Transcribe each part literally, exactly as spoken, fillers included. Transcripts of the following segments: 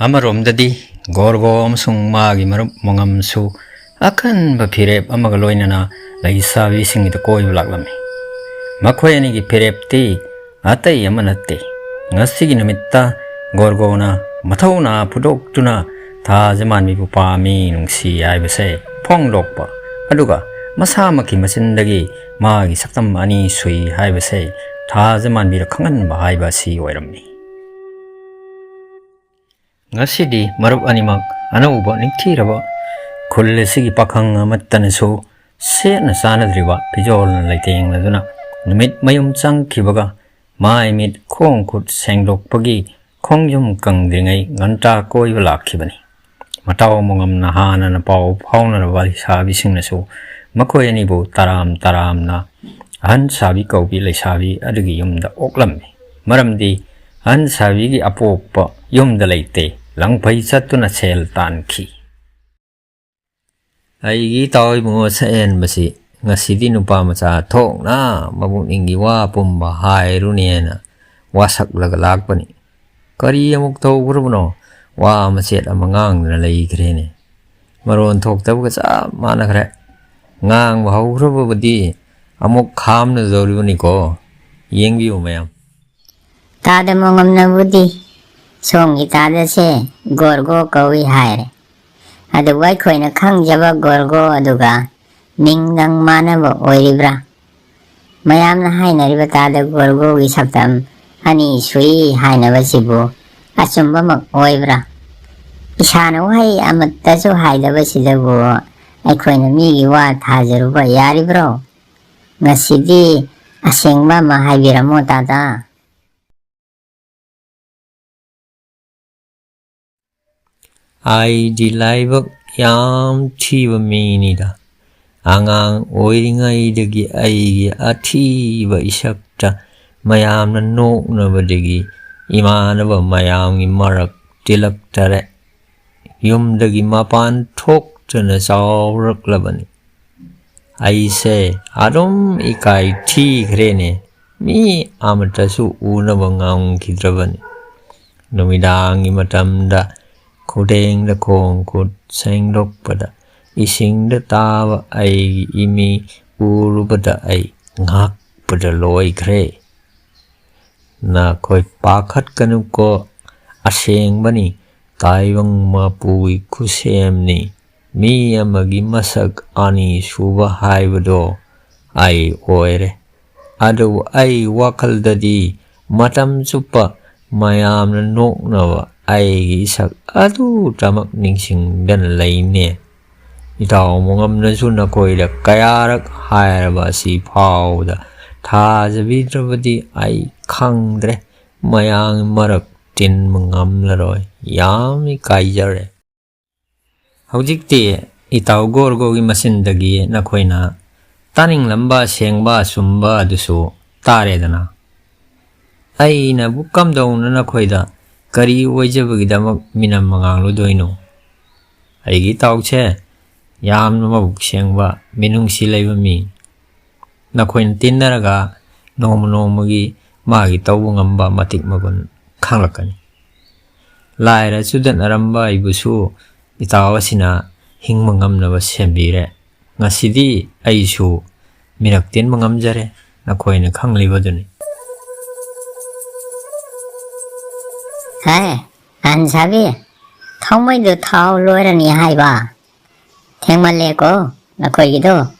ꯑꯃꯔꯣꯝꯗꯗꯤ ꯒꯣꯔꯒꯣ ꯑꯃꯁꯨꯡ ꯃꯥꯒꯤ ꯃꯔꯨꯞ ꯃꯣꯉꯝꯁꯨ ꯑꯀꯟꯕ ꯐꯤꯔꯦꯞ ꯑꯃꯒ ꯂꯣꯏꯅꯅ ꯂꯩꯁꯥꯕꯤꯁꯤꯡꯒꯤꯗ ꯀꯣꯏꯕ ꯂꯥꯛꯂꯝꯃꯤ꯫ ꯃꯈꯣꯏ ꯑꯅꯤꯒꯤ ꯐꯤꯔꯦꯞꯇꯤ ꯑꯇꯩ ꯑꯃ ꯅꯠꯇꯦ꯫ ꯉꯁꯤꯒꯤ ꯅꯨꯃꯤꯠꯇ ꯒꯣꯔꯒꯣꯅ ꯃꯊꯧꯅꯥ ꯐꯨꯗꯣꯛꯇꯨꯅ ꯊꯥꯖꯃꯥꯟꯕꯤꯕꯨ ꯄꯥꯝꯃꯤ, ꯅꯨꯡꯁꯤ ꯍꯥꯏꯕꯁꯦ ꯐꯣꯡꯗꯣꯛꯄ, ꯑꯗꯨꯒ ꯃꯁꯥꯃꯛꯀꯤ ꯃꯆꯤꯟꯗꯒꯤ ꯃꯥꯒꯤ ꯁꯛꯇꯝ ꯑꯅꯤ ꯁꯨꯏ ꯍꯥꯏꯕꯁꯦ ꯊꯥꯖꯃꯥꯟꯕꯤꯗ ꯈꯪꯍꯟꯕ ꯍꯥꯏꯕ ꯑꯁꯤ ꯑꯣꯏꯔꯝꯃꯤ꯫ ꯉꯁꯤꯗꯤ ꯃꯔꯨꯞ ꯑꯅꯤꯃꯛ ꯑꯅꯧꯕ ꯅꯤꯡꯊꯤꯔꯕ ꯈꯨꯜ ꯑꯁꯤꯒꯤ ꯄꯥꯈꯪ ꯑꯃꯠꯇꯅꯁꯨ ꯁꯦꯠꯅ ꯆꯥꯅꯗ꯭ꯔꯤꯕ ꯐꯤꯖꯣꯜꯅ ꯂꯩꯇꯦꯡꯂꯗꯨꯅ, ꯅꯨꯃꯤꯠ ꯃꯌꯨꯝ ꯆꯪꯈꯤꯕꯒ ꯃꯥꯏ ꯃꯤꯠ ꯈꯣꯡ ꯈꯨꯠ ꯁꯦꯡꯗꯣꯛꯄꯒꯤ ꯈꯣꯡꯖꯨꯝ ꯀꯪꯗ꯭ꯔꯤꯉꯩ ꯉꯟꯇꯥ ꯀꯣꯏꯕ ꯂꯥꯛꯈꯤꯕꯅꯤ꯫ ꯃꯇꯥꯎ ꯃꯉꯝꯅ ꯍꯥꯟꯅꯅ ꯄꯥꯎ ꯐꯥꯎꯅꯔꯕ ꯂꯩꯁꯥꯕꯤꯁꯤꯡꯅꯁꯨ ꯃꯈꯣꯏ ꯑꯅꯤꯕꯨ ꯇꯔꯥꯝ ꯇꯔꯥꯝꯅ ꯑꯍꯟ ꯁꯥꯕꯤ ꯀꯧꯕꯤ ꯂꯩꯁꯥꯕꯤ ꯑꯗꯨꯒꯤ ꯌꯨꯝꯗ ꯑꯣꯛꯂꯝꯃꯤ꯫ ꯃꯔꯝꯗꯤ ꯑꯍꯟ ꯁꯥꯕꯤꯒꯤ ꯑꯄꯣꯛꯄ ꯌꯨꯝꯗ ꯂꯩꯇꯦ, ꯂꯪꯐꯩ ꯆꯠꯇꯨꯅ ꯁꯦꯜ ꯇꯥꯟꯈꯤ꯫ ꯑꯩꯒꯤ ꯏꯇꯥꯎ ꯏꯕꯨꯡꯉꯣ ꯁꯛꯍꯦꯟꯕꯁꯤ ꯉꯁꯤꯗꯤ ꯅꯨꯄꯥ ꯃꯆꯥ ꯊꯣꯛꯅ ꯃꯕꯨꯛꯅꯤꯡꯒꯤ ꯋꯥ ꯄꯨꯝꯕ ꯍꯥꯏꯔꯨꯅꯦꯅ ꯋꯥꯁꯛꯂꯒ ꯂꯥꯛꯄꯅꯤ꯫ ꯀꯔꯤ ꯑꯃꯨꯛ ꯇꯧꯈ꯭ꯔꯕꯅꯣ? ꯋꯥ ꯃꯆꯦꯠ ꯑꯃ ꯉꯥꯡꯗꯅ ꯂꯩꯈ꯭ꯔꯦꯅꯦ꯫ ꯃꯔꯣꯟ ꯊꯣꯛꯇꯕꯒ ꯆꯞ ꯃꯥꯟꯅꯈ꯭ꯔꯦ꯫ ꯉꯥꯡꯕ ꯍꯧꯈ꯭ꯔꯕꯕꯨꯗꯤ ꯑꯃꯨꯛ ꯈꯥꯝꯅꯗꯧꯔꯤꯕꯅꯤꯀꯣ꯫ ꯌꯦꯡꯕꯤꯌꯨ ꯃꯌꯥꯝ꯫ ꯇꯥꯗ ꯃꯣꯉꯝꯅꯕꯨꯗꯤ ꯁꯣꯝꯒꯤ ꯇꯥꯗꯁꯦ ꯒꯣꯔꯒꯣ ꯀꯧꯏ ꯍꯥꯏꯔꯦ꯫ ꯑꯗꯨꯕꯨ ꯑꯩꯈꯣꯏꯅ ꯈꯪꯖꯕ ꯒꯣꯔꯒꯣ ꯑꯗꯨꯒ ꯃꯤꯡꯗꯪ ꯃꯥꯟꯅꯕ ꯑꯣꯏꯔꯤꯕ꯭ꯔꯥ? ꯃꯌꯥꯝꯅ ꯍꯥꯏꯅꯔꯤꯕ ꯇꯥꯗ ꯒꯣꯔꯒꯣꯒꯤ ꯁꯛꯇꯝ ꯑꯅꯤ ꯁꯨꯏ ꯍꯥꯏꯅꯕꯁꯤꯕꯨ ꯑꯆꯨꯝꯕꯃꯛ ꯑꯣꯏꯕ꯭ꯔꯥ? ꯏꯁꯥꯅ ꯋꯥꯍꯩ ꯑꯃꯠꯇꯁꯨ ꯍꯥꯏꯗꯕꯁꯤꯗꯕꯨ ꯑꯩꯈꯣꯏꯅ ꯃꯤꯒꯤ ꯋꯥ ꯊꯥꯖꯔꯨꯕ ꯌꯥꯔꯤꯕ꯭ꯔꯣ? ꯉꯁꯤꯗꯤ ꯑꯁꯦꯡꯕ ꯑꯃ ꯍꯥꯏꯕꯤꯔꯝꯃꯣ ꯇꯥꯗ꯫ ꯑꯩꯗꯤ ꯂꯥꯏꯕꯛ ꯌꯥꯝ ꯊꯤꯕ ꯃꯤꯅꯤꯗ꯫ ꯑꯉꯥꯡ ꯑꯣꯏꯔꯤꯉꯩꯗꯒꯤ ꯑꯩꯒꯤ ꯑꯊꯤꯕ ꯏꯁꯛꯇ ꯃꯌꯥꯝꯅ ꯅꯣꯛꯅꯕꯗꯒꯤ ꯏꯃꯥꯟꯅꯕ ꯃꯌꯥꯝꯒꯤ ꯃꯔꯛ ꯇꯤꯜꯂꯛꯇꯔꯦ꯫ ꯌꯨꯝꯗꯒꯤ ꯃꯄꯥꯟ ꯊꯣꯛꯇꯅ ꯆꯥꯎꯔꯛꯂꯕꯅꯤ꯫ ꯑꯩꯁꯦ ꯑꯗꯨꯝ ꯏꯀꯥꯏ ꯊꯤꯈ꯭ꯔꯦꯅꯦ꯫ ꯃꯤ ꯑꯃꯠꯇꯁꯨ ꯎꯅꯕ ꯉꯝꯈꯤꯗ꯭ꯔꯕꯅꯤ꯫ ꯅꯨꯃꯤꯗꯥꯡꯒꯤ ꯃꯇꯝꯗ ꯈꯨꯗꯦꯡꯗ ꯈꯣꯡ ꯈꯨꯠ ꯁꯦꯡꯗꯣꯛꯄꯗ ꯏꯁꯤꯡꯗ ꯇꯥꯕ ꯑꯩꯒꯤ ꯏꯃꯤ ꯎꯔꯨꯕꯗ ꯑꯩ ꯉꯛꯄꯗ ꯂꯣꯏꯈ꯭ꯔꯦ꯫ ꯅꯈꯣꯏ ꯄꯥꯈꯠꯀꯅꯨꯀꯣ, ꯑꯁꯦꯡꯕꯅꯤ, ꯇꯥꯏꯕꯪ ꯃꯄꯨꯒꯤ ꯈꯨꯠꯁꯦꯝꯅꯤ꯫ ꯃꯤ ꯑꯃꯒꯤ ꯃꯁꯛ ꯑꯅꯤ ꯁꯨꯕ ꯍꯥꯏꯕꯗꯣ ꯑꯩ ꯑꯣꯏꯔꯦ꯫ ꯑꯗꯨꯕꯨ ꯑꯩ ꯋꯥꯈꯜꯗꯗꯤ ꯃꯇꯝ ꯆꯨꯞꯄ ꯃꯌꯥꯝꯅ ꯅꯣꯛꯅꯕ ꯑꯩꯒꯤ ꯏꯁꯛ ꯑꯗꯨꯇꯃꯛ ꯅꯤꯡꯁꯤꯡꯗꯅ ꯂꯩꯅꯦ꯫ ꯏꯇꯥꯎ ꯃꯉꯝꯅꯁꯨ ꯅꯈꯣꯏꯗ ꯀꯌꯥꯔꯛ ꯍꯥꯏꯔꯕ ꯑꯁꯤ ꯐꯥꯎꯕꯗ ꯊꯥꯖꯕꯤꯗ꯭ꯔꯕꯗꯤ ꯑꯩ ꯈꯪꯗ꯭ꯔꯦ꯫ ꯃꯌꯥꯝꯒꯤ ꯃꯔꯛ ꯇꯤꯟꯕ ꯉꯝꯂꯔꯣꯏ꯫ ꯌꯥꯝ ꯏꯀꯥꯏꯖꯔꯦ꯫ ꯍꯧꯖꯤꯛꯇꯤ ꯏꯇꯥꯎ ꯒꯣꯔꯒꯣꯒꯤ ꯃꯆꯤꯟꯗꯒꯤ ꯅꯈꯣꯏꯅ ꯇꯥꯅꯤꯡꯂꯝꯕ ꯁꯦꯡꯕ ꯑꯆꯨꯝꯕ ꯑꯗꯨꯁꯨ ꯇꯥꯔꯦꯗꯅ꯫ ꯑꯩꯅꯕꯨ ꯀꯝꯗꯧꯅ ꯅꯈꯣꯏꯗ ꯀꯔꯤ ꯑꯣꯏꯖꯕꯒꯤꯗꯃꯛ ꯃꯤꯅꯝ ꯉꯥꯡꯂꯨꯗꯣꯏꯅꯣ? ꯑꯩꯒꯤ ꯏꯇꯥꯎꯁꯦ ꯌꯥꯝꯅ ꯃꯕꯨꯛ ꯁꯦꯡꯕ, ꯃꯤꯅꯨꯡꯁꯤ ꯂꯩꯕ ꯃꯤ꯫ ꯅꯈꯣꯏꯅ ꯇꯤꯟꯅꯔꯒ ꯅꯣꯡꯃ ꯅꯣꯡꯃꯒꯤ ꯃꯥꯒꯤ ꯇꯧꯕ ꯉꯝꯕ ꯃꯇꯤꯛ ꯃꯒꯨꯟ ꯈꯪꯂꯛꯀꯅꯤ꯫ ꯂꯥꯏꯔ ꯆꯨꯗꯠꯅꯔꯝꯕ ꯑꯩꯕꯨꯁꯨ ꯏꯇꯥꯎ ꯑꯁꯤꯅ ꯍꯤꯡꯕ ꯉꯝꯅꯕ ꯁꯦꯝꯕꯤꯔꯦ꯫ ꯉꯁꯤꯗꯤ ꯑꯩꯁꯨ ꯃꯤꯔꯛ ꯇꯤꯟꯕ ꯉꯝꯖꯔꯦ, ꯅꯈꯣꯏꯅ ꯈꯪꯂꯤꯕꯗꯨꯅꯤ꯫ ꯍꯥꯏ, ꯑꯍꯟ ꯁꯥꯕꯤ, ꯊꯥꯎꯃꯩꯗꯨ ꯊꯥꯎ ꯂꯣꯏꯔꯅꯤ ꯍꯥꯏꯕ꯫ ꯊꯦꯡꯃꯜꯂꯦꯀꯣ ꯅꯈꯣꯏꯒꯤꯗꯣ,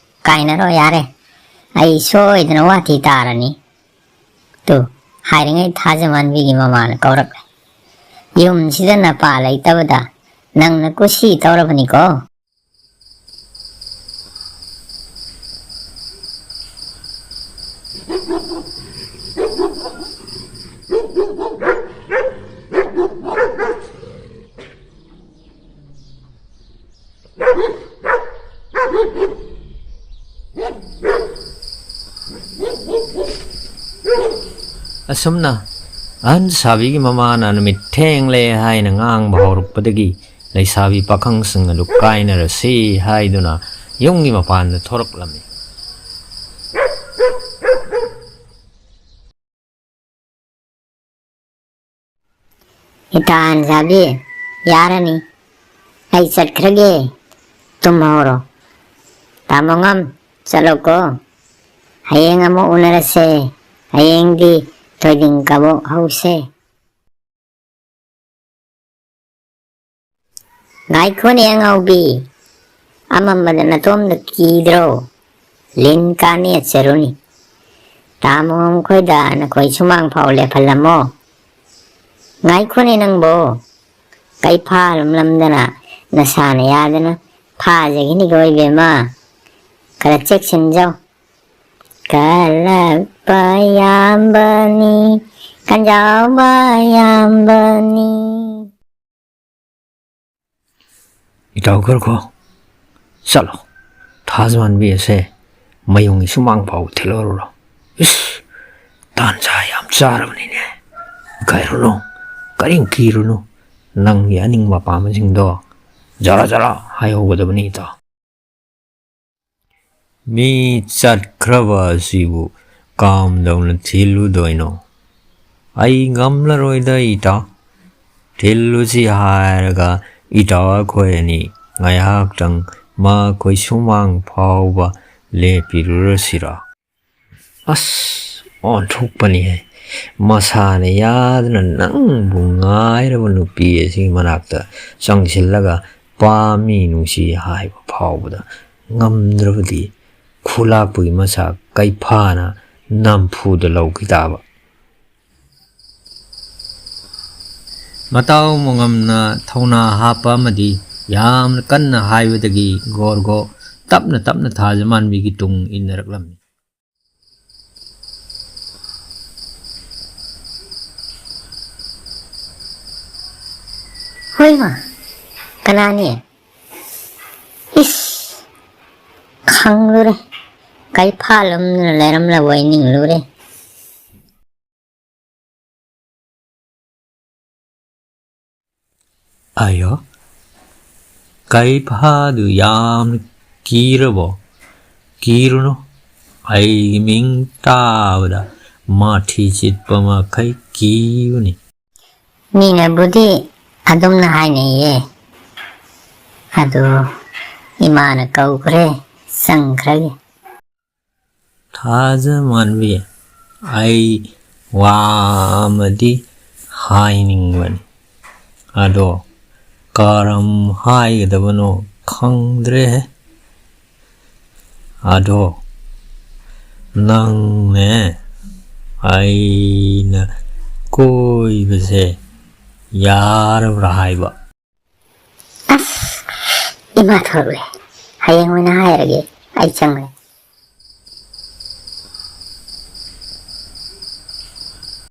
ꯀꯥꯏꯅꯔꯣ ꯌꯥꯔꯦ꯫ ꯑꯩ ꯁꯣꯏꯗꯅ ꯋꯥꯊꯤ ꯇꯥꯔꯅꯤ꯫ ꯇꯨ, ꯍꯥꯏꯔꯤꯉꯩ ꯊꯥꯖꯃꯥꯟꯕꯤꯒꯤ ꯃꯃꯥꯅ ꯀꯧꯔꯛꯂꯦ꯫ ꯌꯨꯝꯁꯤꯗ ꯅꯄꯥ ꯂꯩꯇꯕꯗ ꯅꯪꯅ ꯀꯨꯁꯤ ꯇꯧꯔꯕꯅꯤꯀꯣ꯫ ꯑꯁꯨꯝꯅ ꯑꯍꯟ ꯁꯥꯕꯤꯒꯤ ꯃꯃꯥꯅ ꯅꯨꯃꯤꯠ ꯊꯦꯡꯂꯦ ꯍꯥꯏꯅ ꯉꯥꯡꯕ ꯍꯧꯔꯛꯄꯗꯒꯤ ꯂꯩꯁꯥꯕꯤ ꯄꯥꯈꯪꯁꯤꯡ ꯑꯗꯨ ꯀꯥꯏꯅꯔꯁꯤ ꯍꯥꯏꯗꯨꯅ ꯌꯨꯝꯒꯤ ꯃꯄꯥꯟꯗ ꯊꯣꯔꯛꯂꯝꯃꯤ꯫ ꯏꯇꯥ ꯑꯟꯖꯥꯕꯤ, ꯌꯥꯔꯅꯤ꯫ ꯑꯩ ꯆꯠꯈ꯭ꯔꯒꯦ꯫ ꯇꯨꯝꯍꯧꯔꯣ꯫ ꯇꯥꯃꯣꯉꯝ, ꯆꯠꯂꯣꯀꯣ꯫ ꯍꯌꯦꯡ ꯑꯃꯨꯛ ꯎꯅꯔꯁꯦ꯫ ꯍꯌꯦꯡꯗꯤ ꯊꯣꯏꯗꯤꯡ ꯀꯕꯣꯛ ꯍꯧꯁꯦ꯫ ꯉꯥꯏꯈꯣꯅꯦ ꯑꯉꯥꯎꯕꯤ, ꯑꯃꯝꯕꯗ ꯅꯇꯣꯝꯗ ꯀꯤꯗ꯭ꯔꯣ? ꯂꯤꯟ ꯀꯥꯅꯦ ꯆꯔꯨꯅꯤ꯫ ꯇꯥꯃꯣ ꯃꯈꯣꯏꯗ ꯅꯈꯣꯏ ꯁꯨꯃꯥꯡ ꯐꯥꯎ ꯂꯦꯞꯍꯜꯂꯝꯃꯣ꯫ ꯉꯥꯏꯈꯣꯅꯦ ꯅꯪꯕꯣ, ꯀꯩ ꯐꯥꯔꯝꯂꯝꯗꯅ ꯅꯁꯥꯅ ꯌꯥꯗꯅ ꯐꯥꯖꯈꯤꯅꯤꯀꯣ ꯏꯕꯦꯝꯃ꯫ ꯈꯔ ꯆꯦꯛꯁꯤꯟꯖꯧ꯫ ꯀꯜꯂꯛꯄ ꯌꯥꯝꯕꯅꯤ, ꯀꯟꯖꯥꯎꯕ ꯌꯥꯝꯕꯅꯤ꯫ ꯏꯇꯥꯎ ꯈꯔꯈꯣ, ꯆꯠꯂꯣ, ꯊꯥꯖꯃꯥꯟꯕꯤ ꯑꯁꯦ ꯃꯌꯨꯝꯒꯤ ꯁꯨꯃꯥꯡ ꯐꯥꯎ ꯊꯤꯜꯂꯨꯔꯨꯔꯣ꯫ ꯏꯁ, ꯇꯥꯟꯖꯥ ꯌꯥꯝ ꯆꯥꯔꯕꯅꯤꯅꯦ꯫ ꯀꯥꯏꯔꯨꯅꯨ, ꯀꯔꯤꯝ ꯀꯤꯔꯨꯅꯨ, ꯅꯪꯒꯤ ꯑꯅꯤꯡꯕ ꯑꯄꯥꯝꯕꯁꯤꯡꯗꯣ ꯖꯔ ꯖꯔ ꯍꯥꯏꯍꯧꯒꯗꯕꯅꯤ ꯏꯇꯥꯎ꯫ ꯃꯤ ꯆꯠꯈ꯭ꯔꯕ ꯑꯁꯤꯕꯨ ꯀꯝꯗꯧꯅ ꯊꯤꯜꯂꯨꯗꯣꯏꯅꯣ? ꯑꯩ ꯉꯝꯂꯔꯣꯏꯗ ꯏꯇꯥꯎ꯫ ꯊꯤꯜꯂꯨꯁꯤ ꯍꯥꯏꯔꯒ ꯏꯇꯥꯎ ꯑꯩꯈꯣꯏ ꯑꯅꯤ ꯉꯥꯏꯍꯥꯛꯇꯪ ꯃꯈꯣꯏ ꯁꯨꯃꯥꯡ ꯐꯥꯎꯕ ꯂꯦꯞꯄꯤꯔꯨꯔꯁꯤꯔꯥ? ꯑꯁ, ꯑꯣꯟꯊꯣꯛꯄꯅꯤꯍꯦ꯫ ꯃꯁꯥꯅ ꯌꯥꯗꯅ ꯅꯪꯕꯨ ꯉꯥꯏꯔꯕ ꯅꯨꯄꯤ ꯑꯁꯤꯒꯤ ꯃꯅꯥꯛꯇ ꯆꯪꯁꯤꯜꯂꯒ ꯄꯥꯝꯃꯤ ꯅꯨꯡꯁꯤ ꯍꯥꯏꯕ ꯐꯥꯎꯕꯗ ꯉꯝꯗ꯭ꯔꯕꯗꯤ ꯈꯨꯂꯥꯛꯄꯒꯤ ꯃꯁꯥ ꯀꯩꯐꯥꯅ ꯅꯝꯐꯨꯗ ꯂꯧꯈꯤ ꯇꯥꯕ꯫ ꯃꯇꯥꯎ ꯃꯉꯝꯅ ꯊꯧꯅꯥ ꯍꯥꯞꯄ ꯑꯃꯗꯤ ꯌꯥꯝꯅ ꯀꯟꯅ ꯍꯥꯏꯕꯗꯒꯤ ꯒꯣꯔꯒꯣ ꯇꯞꯅ ꯇꯞꯅ ꯊꯥꯖꯃꯥꯟꯕꯤꯒꯤ ꯇꯨꯡ ꯏꯟꯅꯔꯛꯂꯝꯃꯤ꯫ ꯍꯣꯏꯃ, ꯀꯅꯥꯅꯤ? ꯏꯁ, ꯈꯪꯂꯨꯔꯦ꯫ ꯀꯩꯐꯥꯜ ꯑꯃꯅ ꯂꯩꯔꯝꯂꯕꯣꯏ ꯅꯤꯡꯂꯨꯔꯦ꯫ ꯑꯌꯣ, ꯀꯩꯐꯥꯗꯨ ꯌꯥꯝꯅ ꯀꯤꯔꯕꯣ? ꯀꯤꯔꯨꯅꯨ, ꯑꯩꯒꯤ ꯃꯤꯡ ꯇꯥꯕꯗ ꯃꯥꯊꯤ ꯆꯤꯠꯄ ꯃꯈꯩ ꯀꯤꯕꯅꯤ꯫ ꯃꯤꯅꯕꯨꯗꯤ ꯑꯗꯨꯝꯅ ꯍꯥꯏꯅꯩꯌꯦ꯫ ꯑꯗꯣ ꯏꯃꯥꯅ ꯀꯧꯈ꯭ꯔꯦ, ꯆꯪꯈ꯭ꯔꯒꯦ꯫ ꯊꯥꯖꯃꯥꯟꯕꯤ, ꯑꯩ ꯋꯥ ꯑꯃꯗꯤ ꯍꯥꯏꯅꯤꯡꯕꯅꯤ꯫ ꯑꯗꯣ ꯀꯔꯝ ꯍꯥꯏꯒꯗꯕꯅꯣ ꯈꯪꯗ꯭ꯔꯦꯍꯦ꯫ ꯑꯗꯣ ꯅꯪꯅꯦ ꯑꯩꯅ ꯀꯣꯏꯕꯁꯦ ꯌꯥꯔꯕ꯭ꯔꯥ ꯍꯥꯏꯕ? ꯑꯁ, ꯏꯃꯥ ꯊꯣꯛꯂꯦ꯫ ꯍꯌꯦꯡ ꯑꯣꯏꯅ ꯍꯥꯏꯔꯒꯦ꯫ ꯑꯩ ꯆꯪꯉꯦ꯫